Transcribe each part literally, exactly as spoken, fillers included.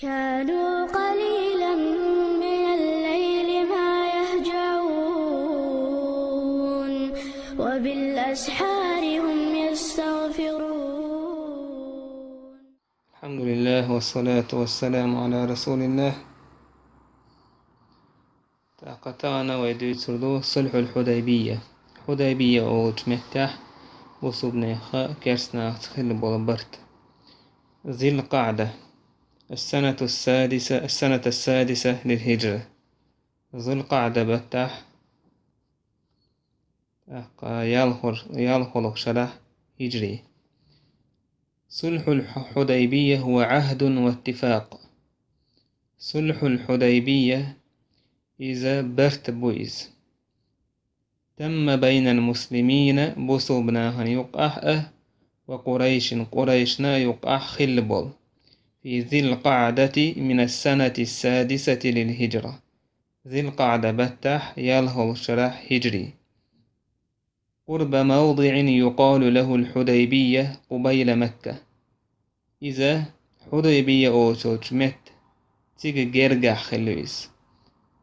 كانوا قليلا من الليل ما يهجعون، وبالأسحار هم يستغفرون. الحمد لله والصلاة والسلام على رسول الله. ТӀаккха тахана вай дуьйцур ду Сулхьул Хьудайбия. Хьудайбия олучу меттехь бусулбанеха керстанахца хилла болу барт. Зил-КъаӀда. Ас-санату ас-садиса, ас-саната ас-садиса лил-хиджра. Зул-КъаӀда баттахь, тӀаккха ялхор-, ялхолгӀа шарахь хиджри. Сулхьул Хьу-, Хьудайбия хӀува гӀахӀдун ва иттифакъ. Сулхьул Хьудайбия, иза барт бу иза. Тамма байнал муслимина, бусулба нахана юккъахь а, ва Къурайшин, Къурайшна юккъахь хилла болу. Фи зил-къаӀдати минас-санати ас-садисати лил-хиджра. Зил-къаӀда баттахь ялхолгӀа шарахь хиджри. Къурба мавдиъин юкъалу лахул Хьудайбия къубайла Макка. Иза Хьудайбия оцучу метта цига гергахь хилла иза.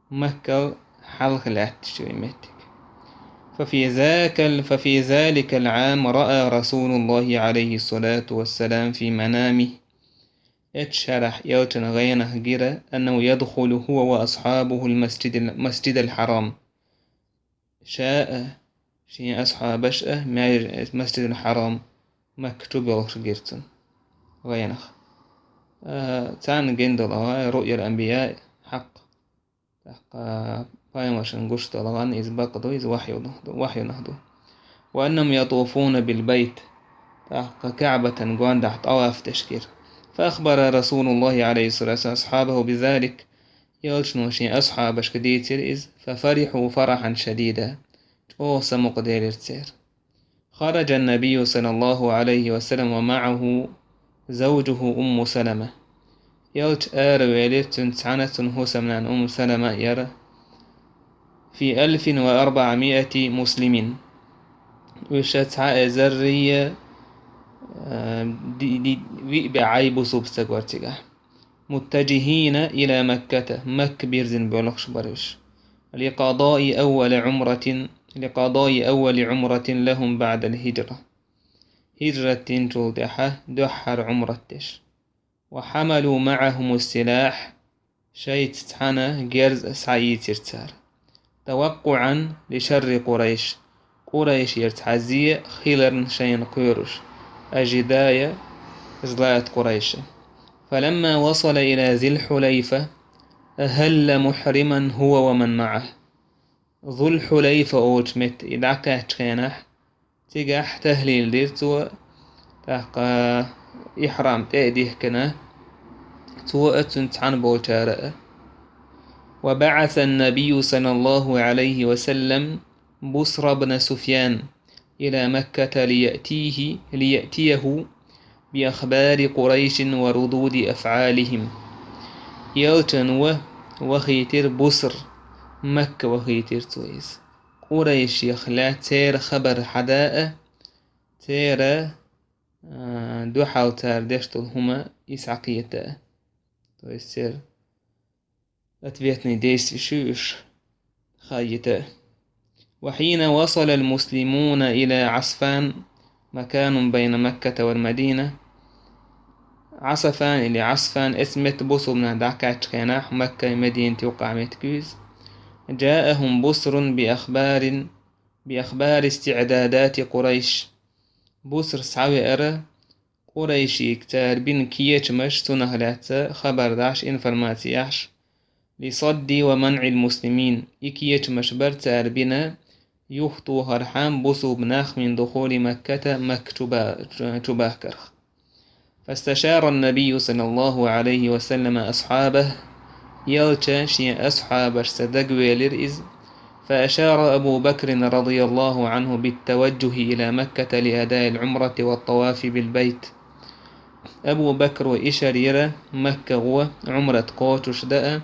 Маккал хьалха лаьтташ ю и меттиг. ففي ذاك ال-، ففي ذلك العام رأى رسول الله عليه الصلاة والسلام في منامه. Эцу шарахь элчан гӀенах гира, أنه يدخل هو وأصحابه المسجد ال-، المسجد الحرام. Ша а, шен асхьабаш а маьж-, Масжидул Хьарам, Макка чу боьлхуш гира цунна гӀенах. А, царна гина долу агӀа руъял анбияъ хьакъ. ТӀаккха пайхамаршна гуш долу гӀан иза бакъ ду, иза вахьюнах ду, вахьюнах ду. Ва аннахум ятуфуна бил байт. ТӀаккха КаӀбатан гондахь тӀаваф деш гира. Фа ахбара Расулуллахи алейхи ссалату вассалам асхьабаху бизалик. Элчано шен асхьабашка дийцира иза, фа фарихьу фарахьан шадида, чӀогӀа самукъаделира церан. Хараджа ан-набийю саллаллаху алейхи ва саллам ва маӀаху завджуху Умму Салама. Элча аравелира, цуьнца цхьаьна цуьнан хӀусамнана Умму Салама а яра. Фи алфин ва арбаъа миати муслимин. Уьш цхьа эзаррий, а, ди-, ди-, виъ бӀе бусулба стаг вара цигахь. Муттаджихьина ила Макката, Макка бирзина боьлхуш бара уьш. Ликъадаи аввали Ӏумратин, ликъадаи аввали Ӏумратин лахум баъдал хиджра. Хиджрат динчул тӀаьхьа дуьххьара Ӏумрат деш. Ва хьамалу маӀахумус силахь, шайца цхьаьна герз а схьаийцира цара. Таваккъуъан ли шарри Къурайш, Къурайшера цхьа зе хиларна шайна кхоьруш, ажидая злата Къурайша. Фаламма васала ила Зил-Хьулайфа, ахьалла мухьриман хӀува ва ман маӀаху. Зул-Хьулайфа олучу метта и дӀакхаьччу хенахь, цигахь тахьлил дира цо, тӀаккха ихьрам тӀе а дихкина, цо а, цуьнца цхьаьна болчара а. Ва баъаса ан-набийю саллаллаху алейхи ва саллам Бусра бна Суфьян ила Макката лияътийхи, лияътияху би ахбари Къурайшин ва рудуди афӀалихим. Элчано вахийтира Буср, Макка вахийтира цо иза. Къурайшех лаьцна церан хабар хьадан а, церан, а, дуьхьал цара деш долу хӀума иза схьакхета а. То есть церан ответные действия шу уьш хьаийта а. Ва хьина васала ал-муслимуна ила Ӏасфан, маканун байна Макката вал Мадина. Ӏасафан или Ӏасфан, эцу метта бусулба нах дӀакхаьччу хенахь, Маккай Мадинат юккъахь меттиг ю иза. Джаахум Бусрун би ахбарин, би ахбари истиъдадати Къурайш. Буср схьавеара, Къурайшига цара бина кечамаш, цунах лаьцна хабар дахьаш, информаци яхьаш, ли садди ва манъил муслимин, и кечамаш бара цара бина, юхатохархьама бусулба нах мин духули Макката, Макка чу ба-, чу бахкарх. Фасташара ан-набийю саллаллаху алейхи ва саллама асхьабаху, Элча шен асхьабашца дагавелира иза, فأشار أبو بكر رضي الله عنه بالتوجه إلى مكة لأداء العمرة والطواف بالبيت. Абу Бакро ишар йира Макка гӀо Ӏумрат кхочуш даа,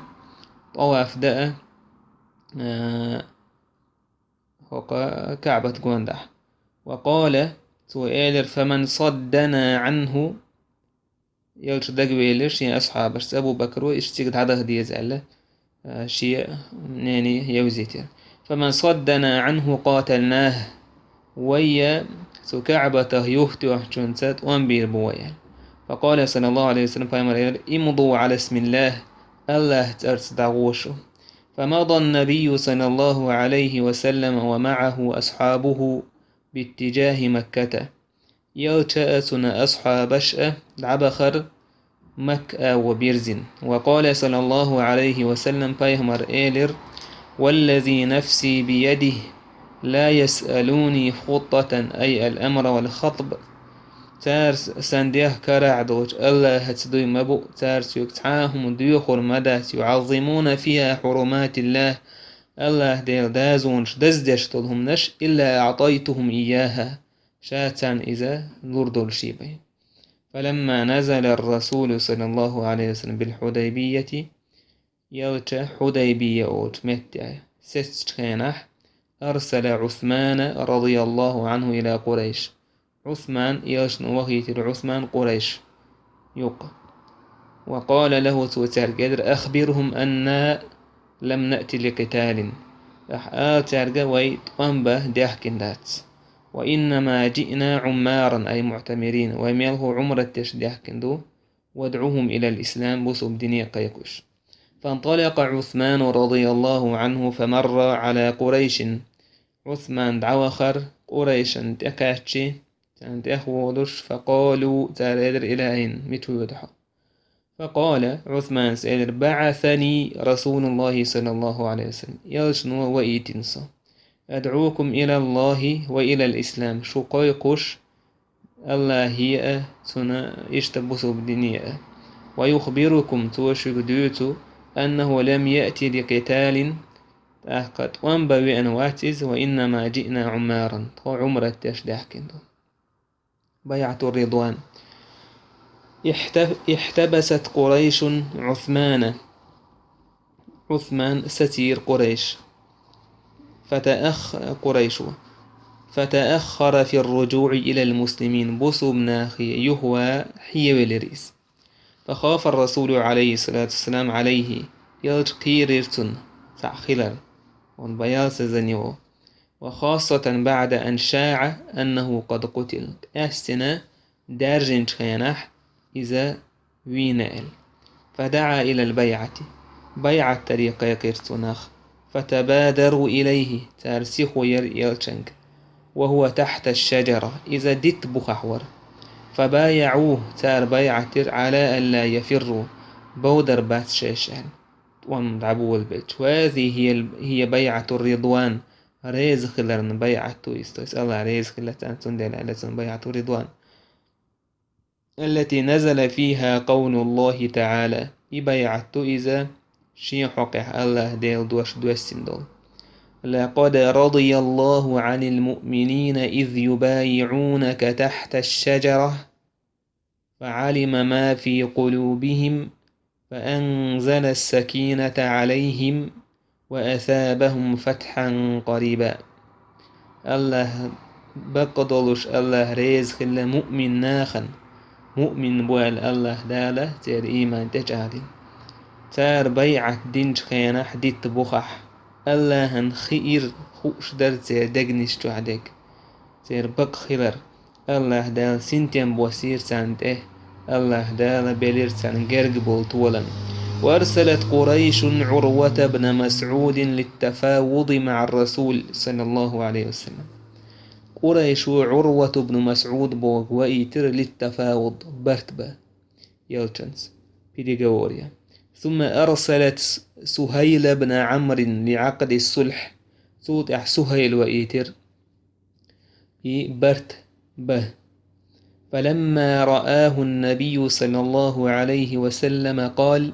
тӀаваф даа, а, хӀокху КаӀбат гондахь. Ва къала, цо элира: «Фаман саддана Ӏанху», Элча дагавелира шен асхьабашца, Абу Бакро иштта цига дӀадаха деза аьлла, а, шен нене евзийтира. «فمن صدنا عنه قاتلناه». Вай цу КаӀбатах юхатоьхначунца тӀом бийр бу вай аьлла. فقال صلى الله عليه وسلم, пайхамара элира: «امضوا على اسم الله», АллахӀа цӀарца дӀагӀо шу. فمضى النبي صلى الله عليه وسلم ومعه أصحابه باتجاه مكة. Элча а, цун асхьабаш а дӀабахар Макка агӀо бирзина. وقال صلى الله عليه وسلم, пайхамара элира: «والذي نفسي بيده لا يسألوني خطة», أي الأمر والخطب. Цара с-, сан дегӀ карахь долчу АллахӀаца дуй ма бу, цара соьга цхьа а хӀума доьхур ма дац, «يعظمون فيها حرمات الله», АллахӀ Делан дозанаш даздеш долу хӀуманаш, «إلا أعطيتهم إياها», ша царна иза лур долуш бен. فلما نزل الرسول صلى الله عليه وسلم بالحديبية, Элча Хьудайбия олучу меттехь сецначу хенахь, أرسل عثمان رضي الله عنه إلى قريش. Ӏусман, Элчано вахийтира Ӏусман Къурайш юккъе. وقال له, цо цаьрга элира: «أخبرهم أنا لم نأت لقتال». Ахь ала цаьрга: «Вай тӀом бан даьхкина дац. وإنما جئنا عمارا، أي معتمرين. Вай мелхо Ӏумрат деш даьхкина ду. وادعهم إلى الإسلام, бусалба дине кхайкха уьш». فانطلق عثمان رضي الله عنه فمر على قريش. Ӏусман дӀавахара Къурайшна тӀекхаьчча, царна тӀехволуш, فقالوا, цара элира: «إلى أين؟ Мича воьду хьо?» فقال, Ӏусмана элира: «بعثني رسول الله صلى الله عليه وسلم». Элчано ваийтина со. «أدعوكم إلى الله وإلى الإسلام». Шу кхойкхуш АллахӀе а, цунна иштта бусалба дине а. «ويخبركم», цо шуьга дуьйцу, «أنه لم يأت لقتال», тӀаккха тӀом бан веана вац иза, «وإنما جئنا عمارا», тхо Ӏумрат деш даьхкина ду. БайӀатур-Ридван. احت-، احتبست قريش عثمان. Ӏусман сацийра Къурайш. فتأخ-، قريش. فتأخر في الرجوع إلى المسلمين. Бусалба нахе юхаван хьевелира иза. فخاف الرسول عليه الصلاة والسلام عليه. Элча кхийрира цунна, цхьаъ хилар. Он боялся за него. وخاصة بعد أن شاع أنه قد قتل. Къаьстина даьржинчу хенахь иза вийна аьлла. فدعا إلى البيعة. БайӀат даре кхайкхира цо нах. فتبادروا إليه. Цара сихо яра Элчанга. وهو تحت الشجرة. Иза дитта бухахь вара. فبايعوه. Цара байӀат дира على ألا يفروا. Бовдар бац шаьш аьлла. ТӀом дӀаболабелча. وهذه هي ال-، هي بيعة الرضوان. Реза хиларна байӀат ду иза. То есть АллахӀ реза хилла царна, цундела аьлла цунна байӀатур-Ридван. التي نزل فيها قول الله تعالى. И байӀат ду иза, шен хьокъехь АллахӀ Делан дош доьссина долу. لقد رضي الله عن المؤمنين إذ يبايعونك تحت الشجرة فعلم ما في قلوبهم فأنزل السكينة عليهم وأثابهم فتحا قريبا. АллахӀ, бакъдолуш АллахӀ реза хилла муъмин нахана, муъмин бу аьлла АллахӀ Дала церан ийман тӀечӀагӀдина. Цара байӀат динчу хенахь дитта бухахь, АллахӀан хиира, хууш дара церан дегнаш чохь дерг. Церан бакъ хилар. АллахӀ Дала синтем боссийра царна тӀе. АллахӀ Дала белира царна герга болу толам. وأرسلت قريش عروة بن مسعود للتفاوض مع الرسول صلى الله عليه وسلم. Къурайшо Ӏурват ибн МасӀуд бохург ваийтира للتفاوض, барт бан, Элчанца, переговоре. ثم أرسلت سهيل بن عمرو لعقد الصلح. Цул тӀаьхьа Сухайл ваийтира и барт бан. فلما رآه النبي صلى الله عليه وسلم قال,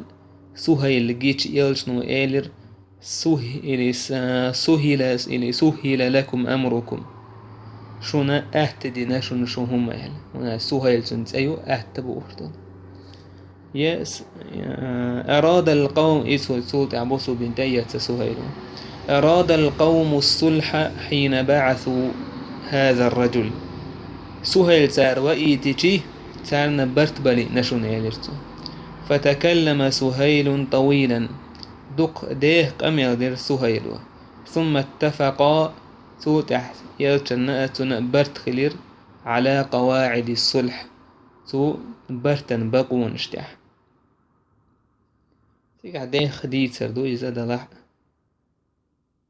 Сухайл гича Элчано элира: «Сух-, или с-, сухила, или сухила лакум амрукум». Шуна атта дина шуна шун хӀума аьлла. ХӀунда Сухайл цуьнан цӀе ю, атта бууш долу. Е с-, э, أراد القوم, иза цул тӀаьхьа бусулба дин тӀе а эцна Сухайл. أراد القوم الصلح حين بعثوا هذا الرجل. Сухайл цара ваийтичи, царна барт бан лиъна шуна, элира цо. فتكلم سهيل طويلا. Дукха деха къамел дира Сугьайло. ثم اتفقا. Цул тӀаьхьа элчанна а, цунна а барт хилира على قواعد الصلح. Цу бартан бакъонаш тӀехь. Цигахь деха дийцар ду иза, делахь а.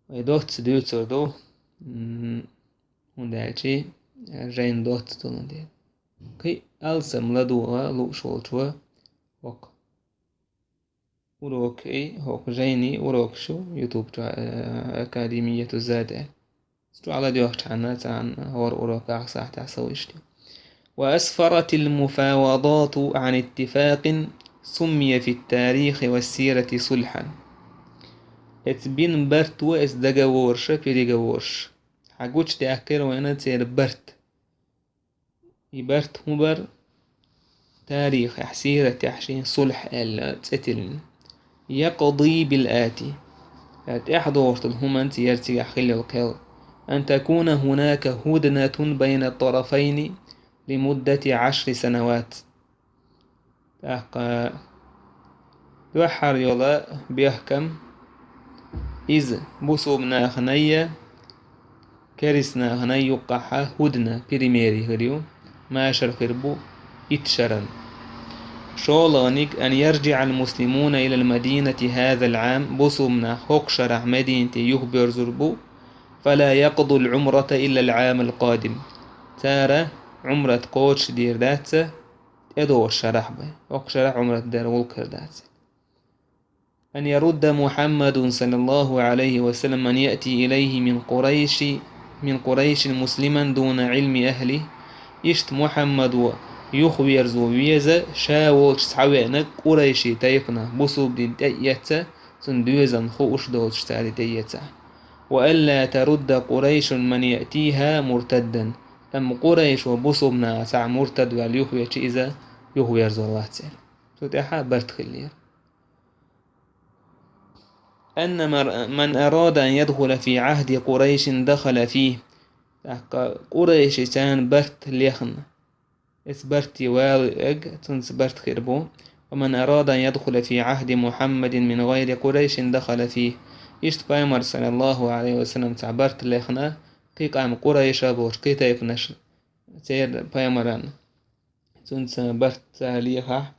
Вай доцца дуьйцур ду, м, хӀунда аьлча, жайна доцца долун дела. Кхин а алсам ладугӀа лууш волчо хӀокху урокий, хӀокху жайний урокаш ю YouTube чохь, э, Академияту Зад аьлла. Цу чохь ладоьгӀчхьана царна хӀора урокахь сахьтехь сов иштта. وأسفرت المفاوضات عن اتفاق سمي في التاريخ والسيرة صلحا. Эцу бина барт ву, эцу договорша, переговорша. Хьан гучудаьккхира вайна церан барт. И барт хӀун бара? Тарихехь, сиратехь шен сулхь аьлла цӀе тиллина. يقضي بالآتي. ТӀаьхьадогӀуш долу хӀуманца яра цигахь хилла йолу кхел. أن تكون هناك هدنة بين الطرفين لمدة عشر سنوات. ТӀаккха дуьххьара йолу бехкам иза бусулба наханайя керист нахана юккъахьа хӀудна, перемирие хир ю, машар хир бу итт шаран. ШолгӀаниг: أن يرجع المسلمون إلى المدينة هذا العام, бусулба нах хӀокху шарахь Мединате юхабоьрзур бу, فلا يقضوا العمرة إلا العام القادم. Цара Ӏумрат кхочушдийр дац, тӀедогӀучу шарахь бен, хӀокху шарахь Ӏумрат дар гӀуллакх хир дац. أن يرد محمد صلى الله عليه وسلم من يأتي إليه من قريش، من قريش مسلما دون علم أهله. Иштта Мухьаммадо юхаверзо веза, ша волчу цхьавеанаг къурайши тайпана бусулба дин тӀеэца, цунна доьзална хууш доцуш цара тӀеэцахь. وألا ترد قريش من يأتيها مرتدا. Амма къурайшо бусулба нахаца муртад ваьлла юхавеча, иза юхаверзор вац церан. Цу тӀехьа барт хиллера. أن مر-، من أراد أن يدخل في عهد قريش دخل فيه. ТӀаккха къурайши царна барт лехна, эцу барте валавеанарг, цунца барт хир бу. ومن أراد أن يدخل في عهد محمد من غير قريش دخل فيه. Иштта Пайхамар, саллаллаху Ӏалайхи ва саллам, цхьа барт лехна, кхин къам къурайша болчу кхин тайпанаш, церан Пайхамаран, цунца барт ца лехахь,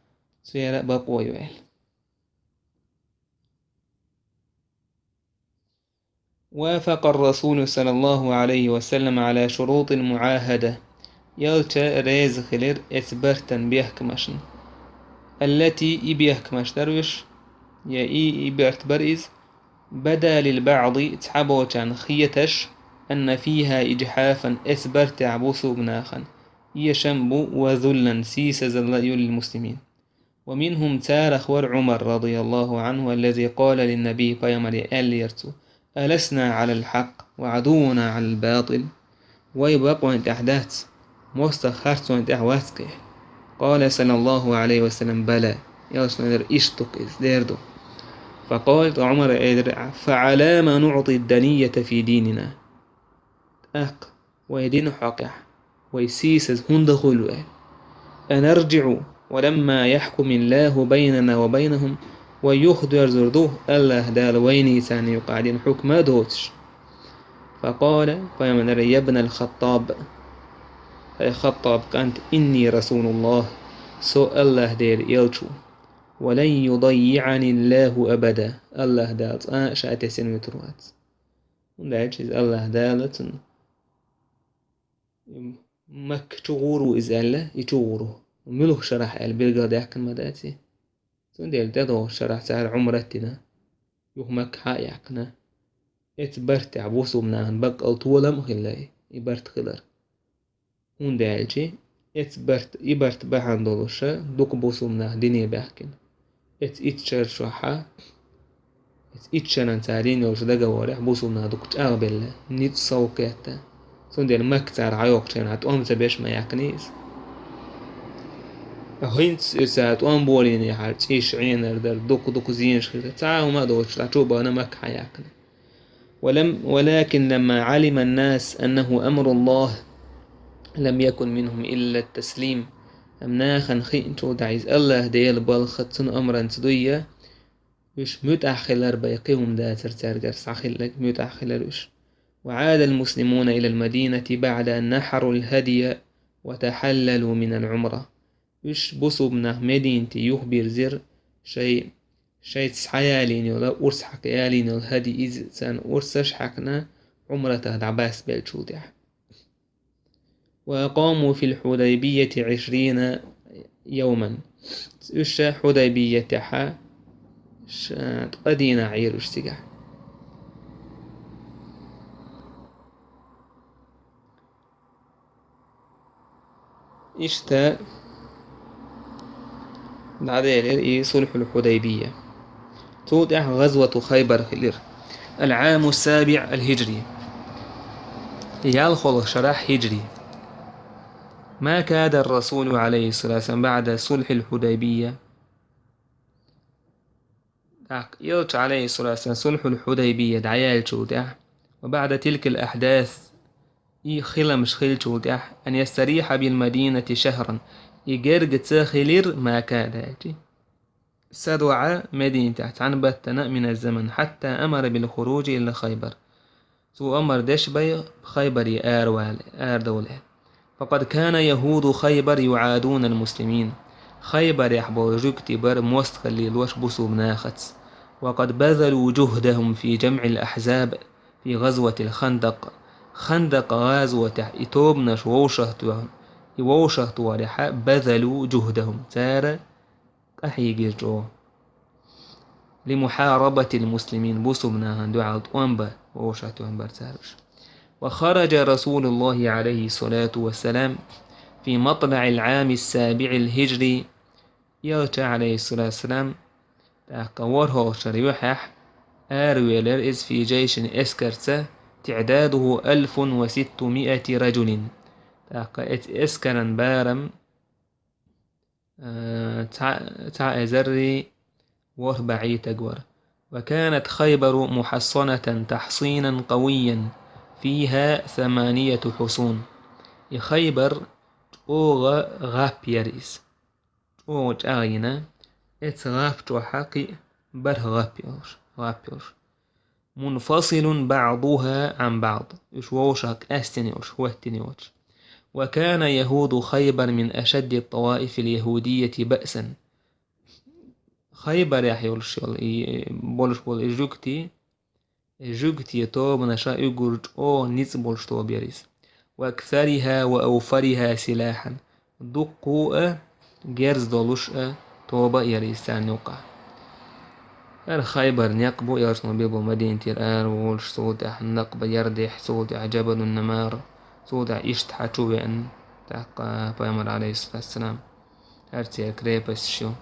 церан бакъо ю аьлла. وافق الرسول صلى الله عليه وسلم على شروط المعاهدة. Элча реза хилира эцу бартан бехкамашна. التي, и бехкамаш дара уьш, я и, и барт бара иза, بدا للبعض, цхьаболчарна хеташ, أن فيها إجحافا, эцу бартехь бусулба нахана эшам бу, وذلا, сийсазалла ю, للمسلمين. ومنهم, царах вара Ӏумар, رضي الله عنه, الذي قال للنبي, Пайхамаре аьллера цо: ألسنا على الحق وعدونا على الباطل؟ Вай бакъонна тӀехь дац, мостагӀа харцонна тӀехь вац кхин? قال صلى الله عليه وسلم: بلى. Элчано элира: иштта ду-кх иза, дера ду. فقال, ткъа Ӏумара элира: فعلام نعطي الدنية في ديننا؟ ТӀаккха вай динан хьокъехь вай сийсаза хӀунда хуьлу аьлла? أنرجع ولما يحكم الله بيننا وبينهم؟ Вай юхадоьрзур ду, АллахӀ Дала вайний царний юкъахь дина хьукма а доцуш? فقال, Пайхамара: يا ابن الخطاب, хӀай Хаттаб кӀант, إني رسول الله, со АллахӀ Делан элча ву. ولن يضيعني الله أبدا, АллахӀ Дала цкъа а ша тесина вуьтур вац. ХӀунда аьлча иза АллахӀ Дала цунна Макка чу гӀур ву иза аьлла, и чу гӀур ву. Муьлха шарахь аьлла билгалдаьккхина ма дац и. Цундела тӀедогӀучу шарахь цара Ӏумрат дина, юха Макка схьа а яьккхина. Эцу бартехь бусулба нахана баккъал толам а хилла и барт хилар. ХӀунда аьлча эцу барт, и барт бахьана долуша дукха бусулба нах дине баьхкина. Эцу итт шар чохьа, эцу итт шаран цара йина йолчу договорехь бусулба нах дукха чӀагӀбелла, ницкъ совкхетта. Цундела Макка цара схьайоккхучу хенахь тӀом ца беш ма яьккхина иза. ХӀинца иза тӀом болийнехьара цӀийш Ӏенар дара, дукха-дукха зенаш хир дара. Цхьа а хӀума а доцуш, цхьа чу а бахана Макка схьаяьккхина. ولم، ولكن لما علم الناس أنه أمر الله لم يكن منهم إلا التسليم. Амма нахана хиъначул тӀаьхьа иза АллахӀ Дела балха цун амранца дуй, уьш муьтӀахь хилар бен кхин хӀума дацар цаьргара схьахилларг, муьтӀахь хилар уьш. وعاد المسلمون إلى المدينة بعد أن نحروا الهدي وتحللوا من العمرة. Уьш бусулба нах Мединате юхабирзира шай, шайца схьаялийна йола, урс хьакха ялийна йола хӀади, иза царна урсаш хьаькхна, Ӏумратах дӀабаьсса беллачул тӀаьхьа. وأقاموا في الحديبية عشرين يوما. Уьш Хьудайбиятехь ш-, ткъа дийнахь Ӏийра уьш цигахь. Иштта дӀаделира и Сулхьул Хьудайбия. Цул тӀаьхьа ГӀазвату Хайбар хилира. العام السابع الهجري. ЯлхолгӀа шарахь хӀиджри. ما كاد الرسول عليه الصلاة والسلام بعد صلح الحديبية. ТӀаккха Элча, عليه الصلاة والسلام, Сулхьул Хьудайбия дӀаяьллачул тӀаьхьа, وبعد تلك الأحداث, и хиламаш хилчул тӀаьхьа, أن يستريح بالمدينة شهرا, и герга ца хилира, ما كاد аьлча, садоӀа Мединатехь цхьана баттана, من الزمن حتى أمر بالخروج إلى خيبر. Цо амар деш бай Хайбаре аравала, арадовла. فقد كان يهود خيبر يعادون المسلمين. Хайбарехь болу жуьгтий бара мостагӀалла лелош бусулба нахаца. وقد بذلوا جهدهم في جمع الأحزاب في غزوة الخندق. Хандакъ гӀазотехь и тобанаш вовшахтоьхна, и вовшахтохарехь بذلوا جهدهم. Цара къахьийгира чӀогӀа. لمحاربة المسلمين, бусулба нахана дуьхьал тӀом бан вовшахтоьхна бара цара уьш. وخرج رسول الله عليه الصلاة والسلام في مطلع العام السابع الهجري. Элча, عليه الصلاة والسلام, тӀаккха ворхӀалгӀачу шарахь юьхьехь аравелира иза في جيش, эскарца, تعداده ألف وستمائة رجل. ТӀаккха эц-, эскаран барам, а, цхьа, цхьа эзаррий ворхӀ бӀе Ӏийтаг вара. وكانت خيبر محصنة تحصينا قويا فيها ثمانية حصون. И Хайбар чӀогӀа гӀап яра иза. ЧӀогӀа чӀагӀйина, эцу гӀап чохь кхин а бархӀ гӀап йолуш, гӀап йолуш. منفصل بعضها عن بعض. Уьш вовшах къаьстина йолуш, хӀоттина йоцуш. وكان يهود خيبر من أشد الطوائف اليهودية بأسا. Хайбарехь йолуш йолу и, болуш болу и жуьгтий, и жуьгтийн тобанаша уггар чӀогӀа ницкъ болуш тоба яра иза. وأكثرها وأوفرها سلاحا. Дуккха а, герз долуш а тоба а яра иза царна юккъехь. ХӀара Хайбар некъ бу, Элчано бен бу Мадинатера ара волуш, цул тӀаьхьа Накъба ярдехь, цул тӀаьхьа Джабалун-Намар, цул тӀаьхьа иштта хьан чу веана, тӀаккха Пайхамар, عليه الصلاة والسلام. ХӀара церан крепосташ ю.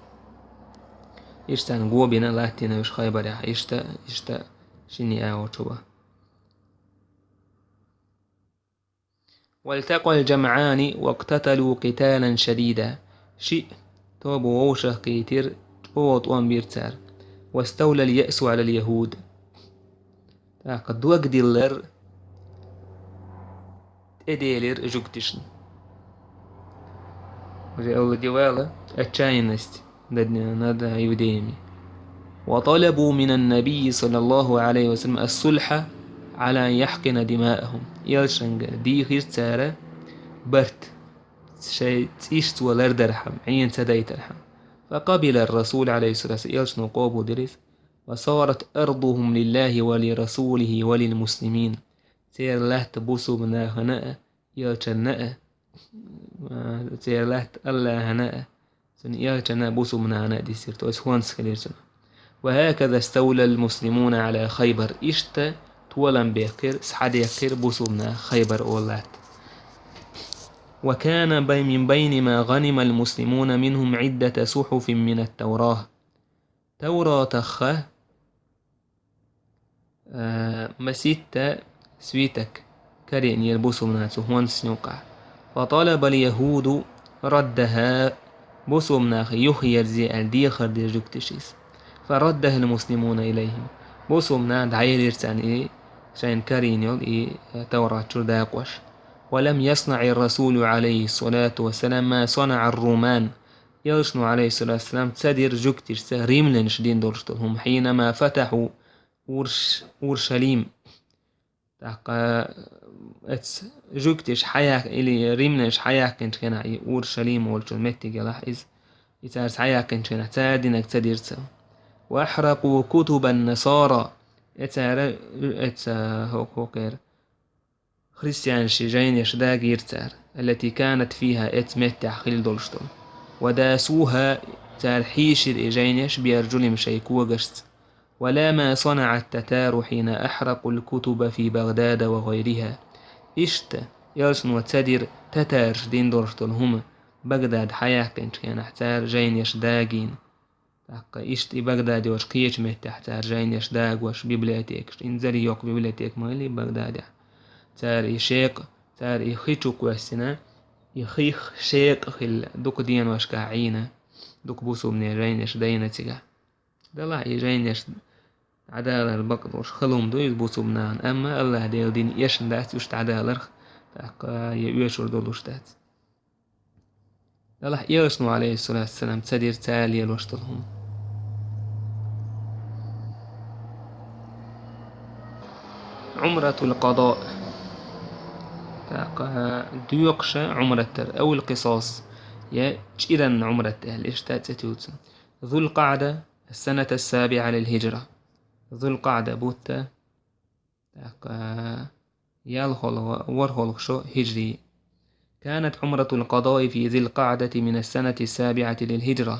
Иштта царна го бина, латтийна уьш Хайбарехь, иштта, иштта шинне агӀо чу бан. والتقى الجمعان واقتتلوا قتالا شديدا. Шиъ тоба вовшах кхийтира, чӀогӀа тӀом бира цара. واستولى اليأس على اليهود. ТӀаккха дог диллар тӀеделира жуьгташна. Уже овладевала отчаянность над, над иудеями. وطلبوا من النبي صلى الله عليه وسلم الصلح على أن يحقن دماءهم. Элчанга дийхира цара барт, шайн цӀийш цо лардархьама, Ӏена ца дайтархьама. فقبل الرسول عليه الصلاة والسلام, Элчано къобалдира иза. وصارت أرضهم لله ولرسوله وللمسلمين. Церан латта бусулба нахана а, Элчанна а, а, церан латта АллахӀана а, цуьнан Элчанна а, бусулба нахана а дисира, то есть хӀонс хилира цунах. وهكذا استولى المسلمون على خيبر. Иштта толам бехкира, схьадехкира бусулба наха Хайбар олу латта. وكان بي-، من بين ما غنم المسلمون منهم عدة صحف من التوراة. Тавратах а, маситта свиток карийнера бусулба наха цу хӀонсна юккъехь. فطلب اليهود ردها. Бусулба наха юхаерзе аьлла дехар дира жуьгташа иза. فردها المسلمون إليهم. Бусулба наха дӀаелира царна и шайна карийна йолу и Таврат чуьра дакъош. ولم يصنع الرسول عليه الصلاة والسلام ما صنع الرومان. Элчано, عليه الصلاة والسلام, ца дира жуьгташца римлянаш дина долуш долу хӀума, حينما فتحوا أورش-، أورشليم. ТӀаккха эцу жуьгташа хьаяьккхи-, или римлянаш хьаяьккхинчу хенахь, и Уршалим волчу меттиг елахь иза, и цара хьаяьккхинчу хенахь, цара динарг ца дира цара. وأحرقوا كتب النصارى. Э цара, эца хӀокху-, хӀокхеран христианашийн жайнаш дагийра цара, التي كانت فيها, эцу меттехь хилла долуш долу. وداسوها, цара хьийшира и жайнаш, بأرجلهم, шайн когашца. ولا ما صنع التتار حين أحرقوا الكتب في بغداد وغيرها. Иштта, элчано ца дира татараш дина долуш долу хӀума, Багдад хьаяьккхинчу хенахь цара жайнаш дагийна. ТӀаккха иштта и Багдад йолчу кхечу меттехь цара жайнаш дагош, библиотекаш. Инзаре йоккха библиотека ма хилла Багдадехь. Цара и шекъа, цара и хи чу кхоьссина, и хих шекъа хилла, дукха деношкахь Ӏийна, дукха бусулбанийн жайнаш дайна цигахь. Делахь и жайнаш дӀадалар бакъ долуш хала хӀума ду иза бусулба нахана, амма АллахӀ Делан дин эшна дац уьш дӀадаларх, тӀаккха я оьшур долуш дац. Делахь элчано, عليه الصلاة والسلام, ца дира цара лелош долу хӀума. عمرة القضاء. ТӀаккха доькъуш Ӏумрат дар, أو القصاص, я чӀиран Ӏумрат аьлла, иштта цӀе туьйцу. ذو القعدة، السنة السابعة للهجرة. ذو القعدة бутт, тӀаккха ялхолгӀа-, ворхӀолгӀа шо хӀиджри. كانت عمرة القضاء في ذي القعدة من السنة السابعة للهجرة.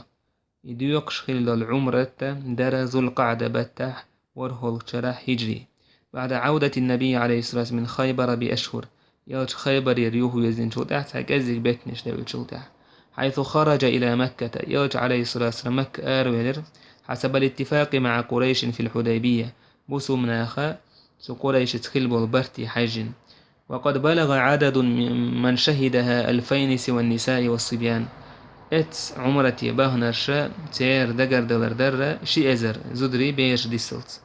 И доькъуш хилла долу Ӏумрат дара Зулкъаъда баттахь, ворхӀолгӀачу шарахь хӀиджри. بعد عودة النبي عليه الصلاة والسلام من خيبر بأشهر. Элча Хайбарера юхавирзинчул тӀаьхьа цхьа кӀеззиг беттанаш девллачул тӀаьхьа. حيث خرج إلى مكة. Элча, عليه الصلاة والسلام, Макка аравелира, حسب الاتفاق مع قريش في الحديبية. Бусулба наха цу Къурайшица хилла болу барте хьаьжжина. وقد بلغ عدد من شهدها ألفين سوى النساء والصبيان. Эцу Ӏумрате баханарш, церан дагардалар дара ши эзар, зударий, бераш дисалц.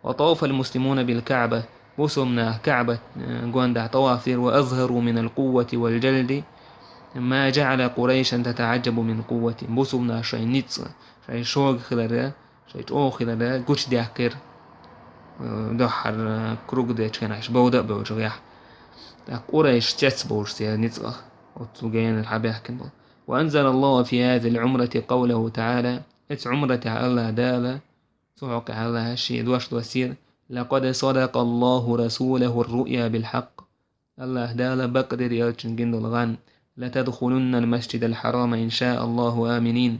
وطاف المسلمون بالكعبة. Бусулба наха КаӀбат, э, гондахь тӀаваф дира, وأظهروا من القوة والجلد ما جعل قريشا تتعجب من قوتهم. Бусулба наха шайн ницкъ, шайн шога хилар, шайн чӀогӀа хилар гучудаьккхира, э, дуьххьара, э, круг дечу хенахь, бовда а бевллачу гӀехь. ТӀаккха Къурайш цецбовлуш церан ницкъах, оццул генара хьабаьхкина болу. وأنزل الله في هذه العمرة قوله تعالى. Эцу Ӏумратехь АллахӀ Дала, цу хьокъехь АллахӀа шен дош доссийра: لقد صدق الله رسوله الرؤيا بالحق. АллахӀ Дала бакъдира элчанна гина долу гӀан: لتدخلن المسجد الحرام إن شاء الله آمنين.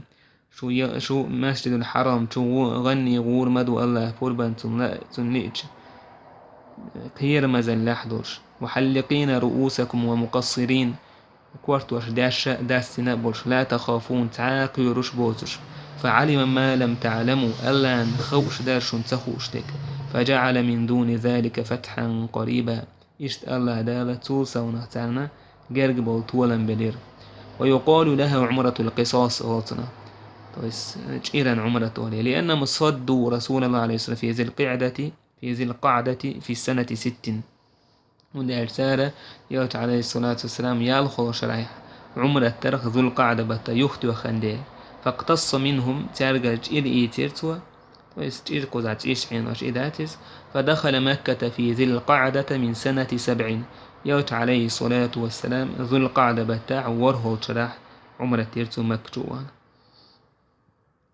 Шу е-, шу Масжидул Хьарам чу гӀу-, гӀанне гӀур ма ду АллахӀа пурбанца, цунна, цунна лиъча, кхерамазаллехь долуш. محلقين رؤوسكم ومقصرين. Кортош деш а, даьссина а болуш, لا تخافون, цхьа а кхоьруш боцуш. فعلم ما لم تعلموا, АллахӀна хууш дара шуна ца хууш дерг. فجعل من دون ذلك فتحا قريبا. Иштта АллахӀ Дала цул совнах царна герга болу толам белира. ويقال لها عمرة القصاص олу цунах. То есть, чӀиран Ӏумрат олий. لأنهم صدوا رسول الله عليه الصلاة والسلام في ذي القعدة، في ذي القعدة في سنة ست. ХӀунда аьлча цара Элча, عليه الصلاة والسلام, ялхолгӀа шарахь Ӏумрат дарх Зулкъаъда баттахь юхатоьхна дела. فاقتص منهم, цаьргара чӀир ийцира цо, то есть чӀир кхузахь цӀийш Ӏенош и дац иза. فدخل مكة في ذي القعدة من سنة سبع. Элча, عليه الصلاة والسلام, Зулкъаъда баттахь ворхӀолгӀа шарахь Ӏумрат дира цо Макка чу а вахана.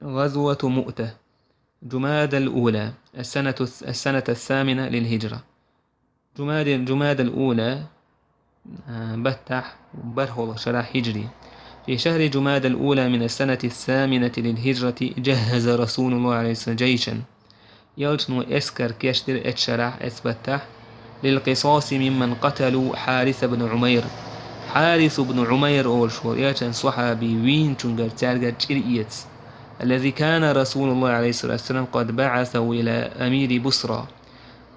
غزوة مؤتة. جمادى الأولى. السنة، السنة الثامنة للهجرة. Жумадил, Жумадал ула, а, баттахь, бархӀолгӀа шарахь хӀиджри. في شهر جمادى الأولى من السنة الثامنة للهجرة جهز رسول الله عليه الصلاة والسلام جيشا. Элчано эскар кечдира эцу шарахь, эцу баттахь, للقصاص ممن قتلوا حارث بن عمير. Хьарис ибн Ӏумайр олуш волу Элчан сахьаби вийначуьнгара цаьргара чӀир эца. الذي كان رسول الله عليه الصلاة والسلام قد بعثه إلى أمير بصرى.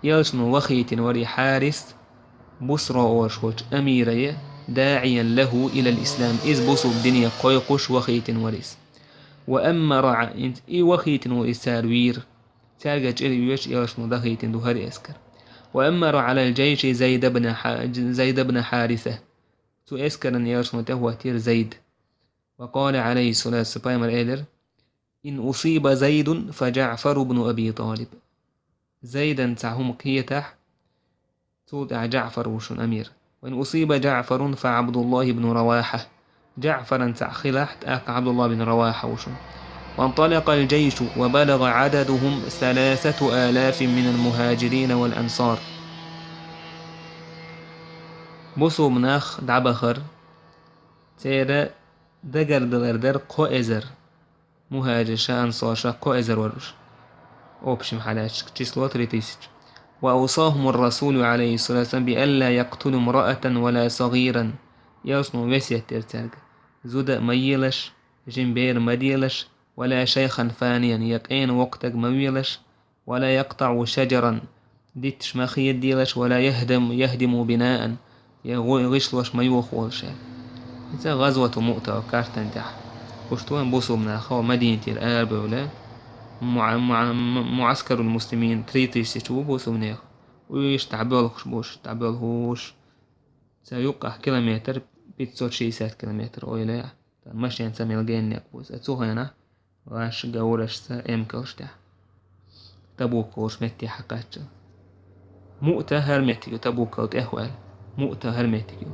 Элчано вахийтина вара и Хьарис Бусра олуш волчу амирае, داعيا له إلى الإسلام, иза бусулба дине кхойкхуш вахийтина вара иза. وأمر ع-, и вахийтина ву иза цара вийра. Цаьрга чӀир а оьцуш, Элчано дахийтина ду хӀара эскар. وأمر على الجيش زيد بن ح-، زيد بن حارثة. Цу эскаран элчано тӀехӀоттийра Зайд. وقال عليه الصلاة والسلام, пайхамара элира: إن أصيب زيد فجعفر بن أبي طالب. Зайдан цхьа хӀума кхетахь, цул тӀаьхьа ДжаӀфар ву шун амир. وإن أصيب جعفر فعبد الله بن رواحة. ДжаӀфаран цхьаъ хилахь, тӀаккха ӀабдуллахӀ бин РавахӀа ву шун. وانطلق الجيش وبلغ عددهم ثلاثة آلاف من المهاجرين والأنصار. Бусулба нах дӀабахара, церан дагардалар дара кхо эзар. Мухьажирша, ансарша кхо эзар вара уж. Общем хьалаьцча, число три тысячи. وأوصاهم الرسول عليه الصلاة والسلام بألا يقتلوا امرأة ولا صغيرا. Элчано весет дира цаьрга: зуда а ма елаш, жима бер а ма делаш, ولا شيخا فانيا, я къена воккха стаг ма велаш, ولا يقطعوا شجرا, дитташ ма хедаделаш, ولا يهدم، يهدموا بناء, я гӀо-, гӀишлош ма йохаволаш. Иза гӀазвату Муъта картан тӀехь. Уж тхуна бусулба нах Мадинатера арабевлла, муа-, муа-, муаскарул муслимин, три тысячи ву бусулба нех. Уж дӀабоьлхуш бу уж, дӀабоьлхуш. Цу юккъехь километр, пятьсот шестьдесят километр, ойла яхь. Машен ца мел геннекъ бу иза. Цу хенахь ваш говрашца эмкалш тӀехь. Табук олуш метте хьакхаччал. Муъта хӀара меттиг ю, Табукал тӀехваьлла. Муъта хӀара меттиг ю.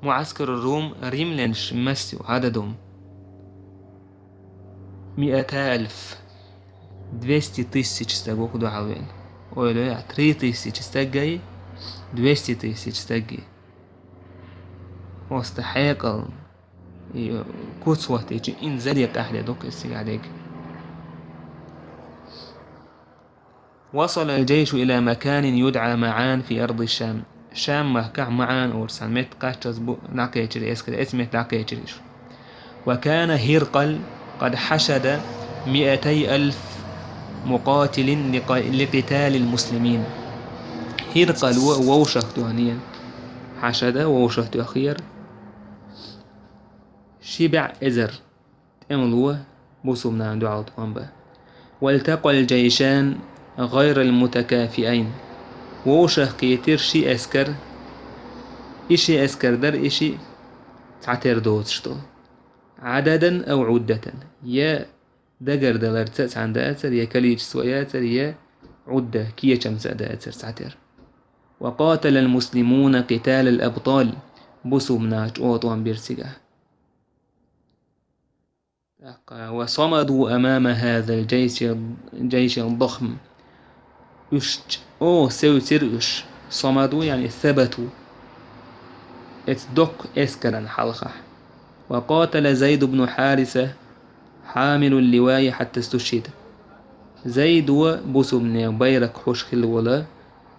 МуӀаскару Рум, римлянаш масса ю, Ӏададум. Миата алф. Двести тысяч стаг ву кху дуьхьал веана. Ойла яхь, три тысячи стаггай, двести тысяч стаггай. Оста хьекъал, и, куц хӀоттийча, ин заре къаьхьа де дукха иза цигахь дерг. وصل الجيش إلى مكان يدعى معان في أرض الشام. Шам махкахь Маан олуш цхьа метта кхаччалц бу дӀакхечира эскар, эцу метта дӀакхечира уьш. وكان هرقل قد حشد مئتي ألف مقاتل لق-، لقتال المسلمين. ХӀиркъало вовшахтоьхнера. Хьашада вовшахтоьхнера. Ши бӀе эзар тӀемало бусулба нахана дуьхьал тӀом бан. والتقى الجيشان غير المتكافئين. Вовшахкхетира ши эскар, и ши эскар дара, и ши цхьатера доцуш долу. عددا أو عدة. Я дагардаларца а цхьаьна дацара, я количество яцара, я Ӏудда, кечамца а дацара цхьатера. وقاتل المسلمون قتال الأبطال. Бусулба наха чӀогӀа тӀом бира цигахь. ТӀаккха: وصمدوا أمام هذا الجيش، الجيش الضخم. Уьш чӀогӀа севцира уьш. صمدوا, يعني ثبتوا. Эцу доккха эскаран хьалхахь. وقاتل زيد بن حارثة حامل اللواء حتى استشهد. Зайдо бусулбанийн байракх хьуш хилла волу,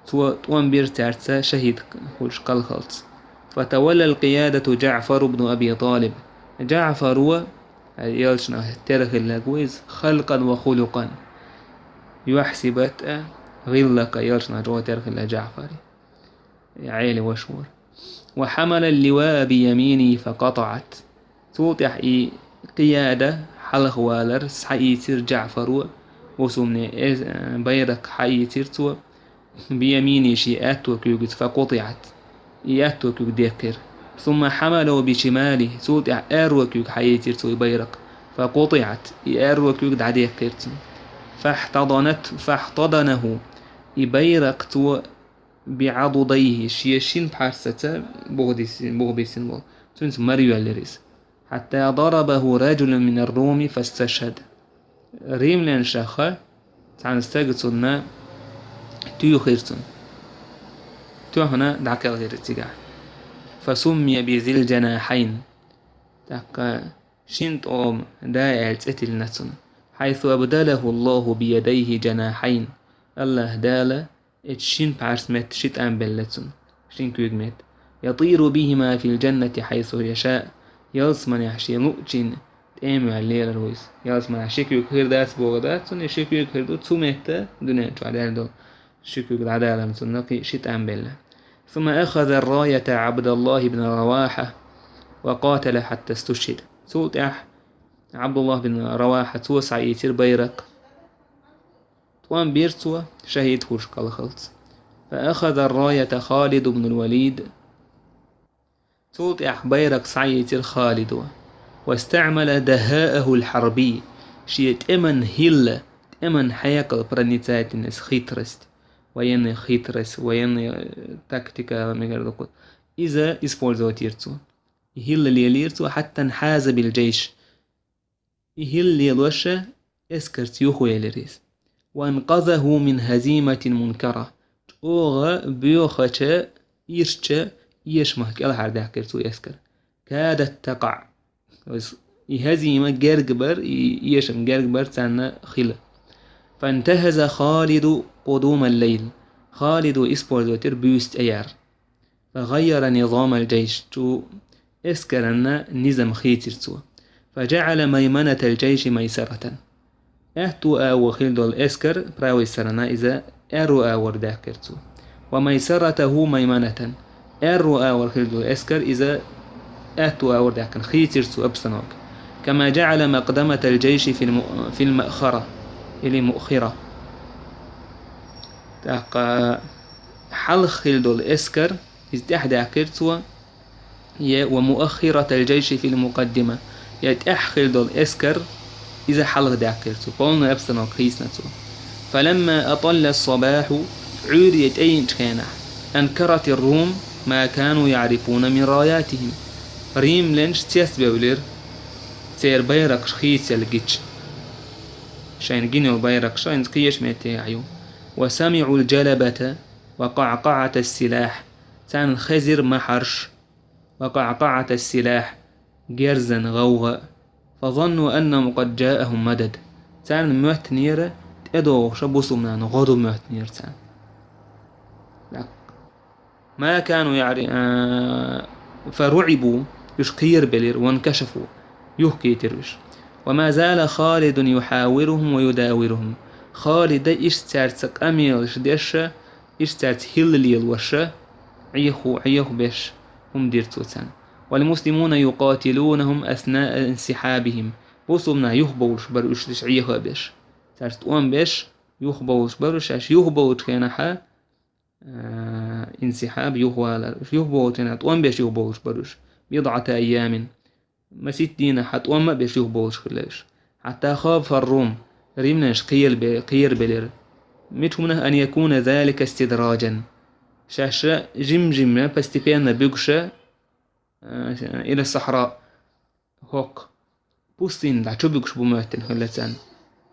цо тӀом бира цаьрца шахӀид хуьлуш кхалхалц. فتولى القيادة جعفر بن أبي طالب. ДжаӀфаро, элчанах тера хилларг ву иза, خلقا وخلقا. Юьхь-сибат а, гӀиллакх а элчанах чӀогӀа тера хилла ДжаӀфаре. Ӏели ваша вара. وحمل اللواء بيمينه فقطعت. Цул тӀаьхьа и къияда, хьалхавалар, схьаийцира ДжаӀфаро, бусулбанийн эз-, байракх схьаийцира цо, بيمينه, шен аьтту куьйгаца, فقطعت. И аьтту куьг деккхира. ثم حمله بشماله, цул тӀаьхьа аьрру куьг схьаийцира цо и байракх, فقطعت. И аьрру куьг дӀадеккхира цуьнан. فاحتضنت، فاحتضنه. И байракх цо بعضديه, шен шина пхьарсаца бух дисс-, бух биссина волу. Цуьнца мара йоьллира иза. حتى ضربه رجل من الروم فاستشهد. Римлянашха цхьана стага цунна туьйхира цунна. Тоьхна дӀакхелхира цигахь. فسمي بذي الجناحين. ТӀаккха шина тӀома да аьлла цӀе тиллина цунна. حيث أبدله الله بيديه جناحين. АллахӀ Дала эцу шина пхьарс метта ши тӀам белла цунна, шина куьйга метта. يطير بهما في الجنة حيث يشاء. Ялсаманехь шен луъучийн тӀема ваьлла лелар ву иза. Ялсаманехь ши куьг хир дац бохург дац цунна, и ши куьг хир ду цу метта дуьнен чохь даьлла долу. Ши куьг дӀадаларна цунна кхин ши тӀам белла. ثم أخذ الراية عبد الله بن رواحة وقاتل حتى استشهد. Цул тӀаьхьа Абдуллах бин Равахьа, цо схьаийцира байракх. ТӀом бира цо, шахӀид хуьлуш кхалхалц. فأخذ الراية خالد بن الوليد. Цул тӀаьхьа байракх схьаийцира Халидо. واستعمل دهاءه الحربي. Шен тӀеман хӀилла, тӀеман хьекъал, проницательность, хитрость, военная хитрость, военная, э, тактика, мегар дукху. Иза использовать йира цо. И хӀилла лелийра цо, حتى انحاز بالجيش. И хӀилла лелош эскарца юхавелира иза. وأنقذه من هزيمة منكرة. ЧӀогӀа боьхача, ирча эшамах кӀелхьардаьккхира цо эскар. كادت تقع. И хӀазима герга бар, и эшам герга бар царна хила. فانتهز خالد قدوم الليل. Халидо использовать йира буьйса тӀеяр. فغير نظام الجيش. Цо эскаран низам хийцира цо. فجعل ميمنة الجيش ميسرة. Аьтту агӀор хила долу эскар, правая сторона, иза аьрру агӀор даьккхира цо. وميسرته ميمنة. Аьрру агӀор хила долу эскар, иза аьтту агӀор даьккхина, хийцира цо обстановка. كما جعل مقدمة الجيش في الم-، في المأخرة или مؤخرة. ТӀаккха хьалха хила долу эскар, иза тӀаьхьа даьккхира цо, я ومؤخرة الجيش في المقدمة, я тӀаьхьа хила долу эскар, иза хьалха даьккхира цо, полная обстановка хийцина цо. فلما أطل الصباح, Ӏуьйре тӀейинчу хенахь, أنكرت الروم ما كانوا يعرفون من راياتهم. Римлянаш цецбевлира, церан байракхаш хийцаелла гича. Шайна гина йолу байракхаш, хӀинца кхечу меттехь ю. وسمعوا الجلبة وقعقعة السلاح. Царна хезира махьарш, وقعقعة السلاح, герзан гӀовгӀа. فظنوا أنهم قد جاءهم مدد. Царна моьттинера тӀедогӀуша бусулба нахана гӀо ду моьттинера царна. ما كانوا يعر-، آ، فرعبوا, уьш кхерабелира, وانكشفوا, юхкийтира уьш. وما زال خالد يحاورهم ويداورهم. Халида иштта цаьрца къамелаш деш, иштта цаьрца хӀилла лелош, Ӏехо, Ӏехо беш хӀума дира цо царна. والمسلمون يقاتلونهم أثناء انسحابهم. Бусулба нах юхабовлуш бара уьш, уьш Ӏеха а беш. Цаьрца тӀом беш, юхабовлуш бара уьш, шаьш юхабовлучу хенахьа, а, инсихьаб, юхавалар. Уьш юхабовлучу хенахь тӀом беш юхабовлуш бара уьш. بضعة أيام. Масийтта дийнахь тӀом а беш юхабовлуш хилла уьш. حتى خاف الروم. Римлянаш кхерабе-, кхерабелира. Мича хӀуманах, أن يكون ذلك استدراجا. Шаьш жим-жима, постепенно буьгуша, а, إلى الصحراء. ХӀокху пустыне дӀа чубуьгуш бу моьттина хилла царна.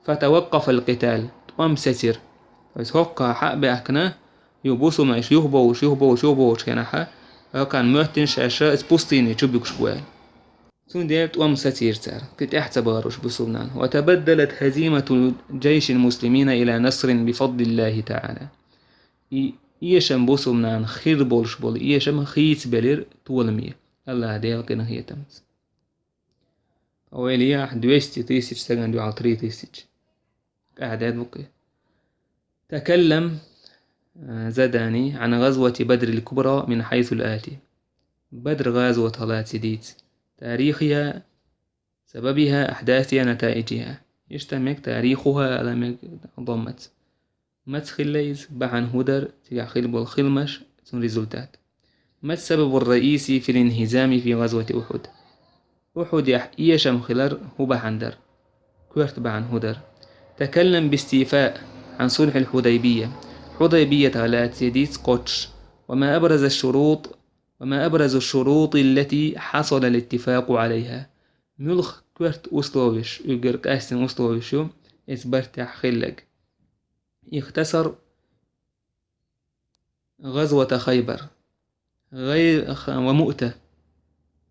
فتوقف القتال, тӀом сецира. Иза хӀокхахь хьа а баьхкина, юха бусулба нах уьш юхабовлуш, юхабовлуш, юхабовлучу хенахьа, хӀокхарна моьттина шаьш иза пустыне чубуьгуш бу аьлла. Цундела тӀом сацийра цара, кхин тӀаьхьа ца бахара уьш бусулба нах. وتبدلت هزيمة جيش المسلمين إلى نصر بفضل الله تعالى. И эшам, бусулба нахана хир болуш болу эшам хийцабелира толаме, АллахӀ Делан къинхетамца. Ойла яхь, двести тысяч стагана дуьхьал три тысячи. Къаьхьа даьд букъе. تكلم, а, Задани, عن غزوة بدر الكبرى من حيث الآتي. Бадр гӀазотах лаьцна дийца. تاريخها، سببها، أحداثها، نتائجها. Иштта мега تاريخها ала мега доммаца. Маца хилла иза, бахьана хӀун дара, цигахь хилла болу хиламаш, цуьнан результат. ما السبب الرئيسي في الانهزام في غزوة أحد؟ Ухьудехь эшам хилар хӀун бахьана дара? Коьрта бахьана хӀун дара? تكلم باستيفاء عن صلح الحديبية. Хьудайбиятах лаьцна дийца кхоччуш. وما أبرز الشروط، وما أبرز الشروط التي حصل الاتفاق عليها. Муьлха коьрта условиш, уьггар къаьстина условиш ю, эцу бартехь хилларг. اختصر غزوة خيبر. غي-، خ-، ومؤتة.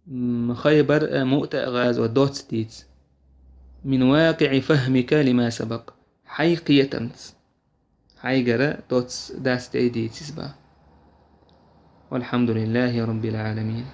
М, Хайбар, э, Муъта гӀазот доцца дийца. من واقع فهمك لما سبق. Хьайн кхетамца. Хьайгара доцца дац тӀе дийца иза бан. والحمد لله رب العالمين.